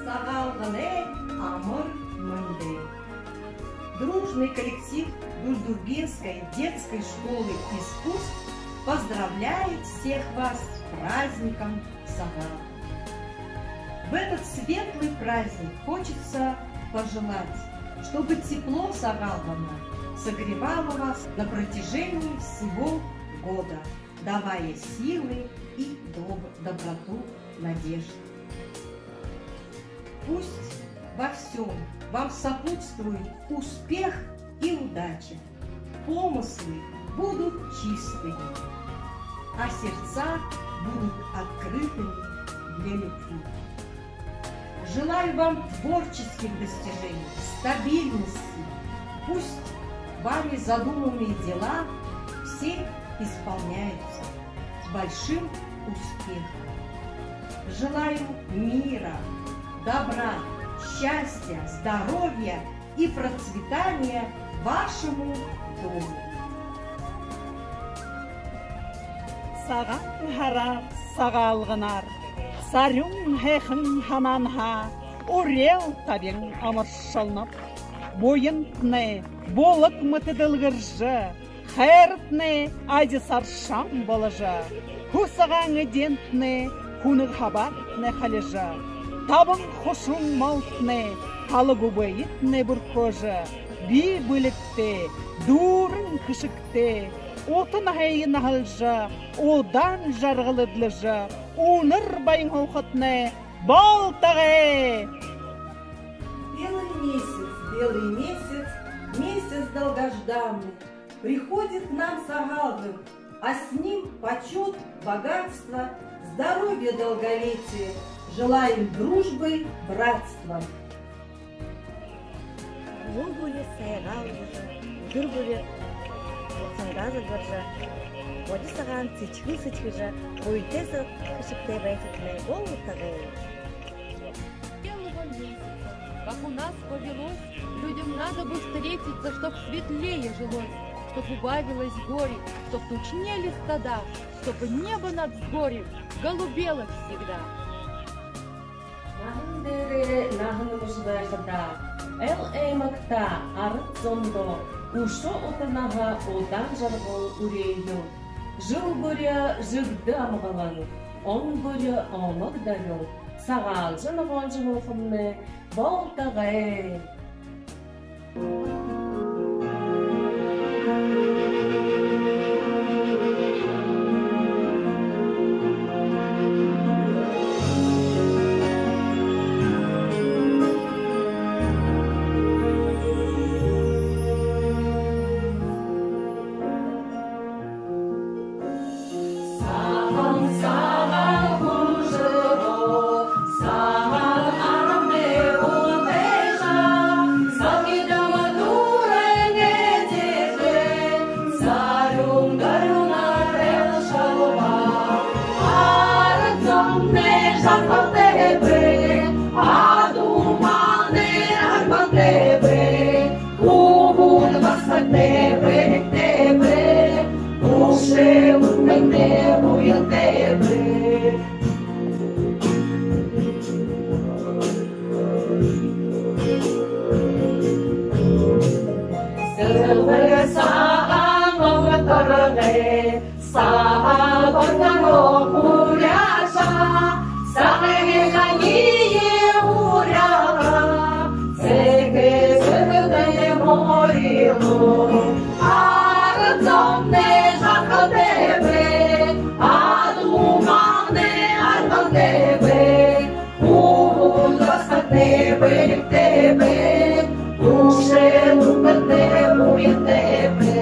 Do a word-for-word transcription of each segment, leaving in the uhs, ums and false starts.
Сагаалганай амар мэндэ! Дружный коллектив Дульдургинской детской школы искусств поздравляет всех вас с праздником Сагаалган! В этот светлый праздник хочется пожелать, чтобы тепло Сагаалгана согревало вас на протяжении всего года, давая силы и доб-, доброту, надежду. Пусть во всём вам сопутствует успех и удача. Помыслы будут чистыми, а сердца будут открытыми для любви. Желаю вам творческих достижений, стабильности. Пусть вами задуманные дела все исполняются с большим успехом. Желаю мира, добра, счастья, здоровья и процветания вашему дому. Сагаан һараар, Сагаалганаар, сарюун һайхан һанаанһаа үреэл табин амаршалнаб. Буянтнай булаг мэтэ дэлгэржэ, хайратнай адисар шан боложо, һү сагаан эдеэнтнай хүнэг һабаатнай халижа, табан хушуун малтнай һала губэетнай бүрхөөжэ, бии бэлигтэй, дүүрэн хэшэгтэй, ута наһые наһалжа, удаан жаргал эдлэжэ, үнэр баян һуухатнай болтогой! Белый месяц, белый месяц, месяц долгожданный, приходит к нам Сагаалган, а с ним почёт, богатство, здоровье, долголетие. Желаем дружбы, братства. Һүүлгүүр Сагаалган, һүүлгүүр сангаас гаража, бодо сагаан сэдьхэл сэдьхэжэ, буянтай, хэшэгтэй байхатнай болтогой. Белого месяца, как у нас повелось, людям надо бы встретиться, чтоб светлее жилось, чтоб убавилось горе, чтоб тучнели стада, чтоб небо над взгорьем голубело всегда. Наһан дээрээ наһан мүшэл байхада, эл аймагта, арад зондо үшөө ута наһа, удаан жаргал үреэел. Жэл бүри жэгдэ амгалан, он бүри омог дорюун, сагаалжа, ногоолжо һуухамнай болтогой. Сагаан, сагаан хүжөө, сагаан арамнай ундажа, сагидан дүүрэн эдеэтэй, сарюун дорюунаар айлшалба. Арад зомнай жаргалтай бай, адуу малнай аргалтай бай. Үбэл басагатай, бэрхэтэй бай, үшөө үнэнтэй, буянтай бай. Сэлбэр сагаан уг торгой, сагаан уг торгой хуряаша, сагаан хании уряаша, сэхэ сэргэдээ морилоо. Арад зомнай жаргалтай бай, адуу малнай аргалтай бай, үбэл басагатай, бэрхэтэй бай, үшөө үнэнтэй, буянтай бай.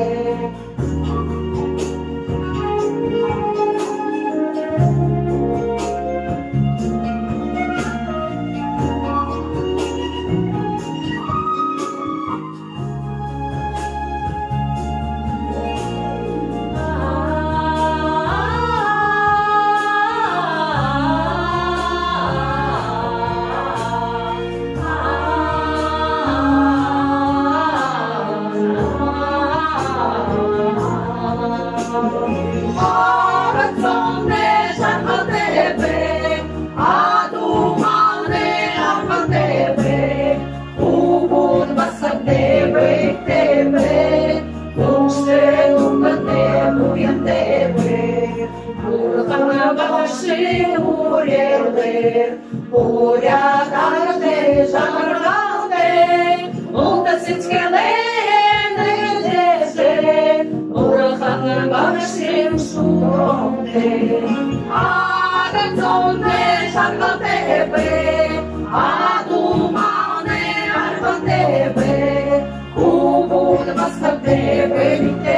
Буряад арадтай жаргалтай, булта сэдьхэлээ нэрлэжэ, Бурхан багшын шүлөөнтэй. Арад зоной жаргалтай бай, адуу малнай аргалтай бай, хүбүүд басагатай бай.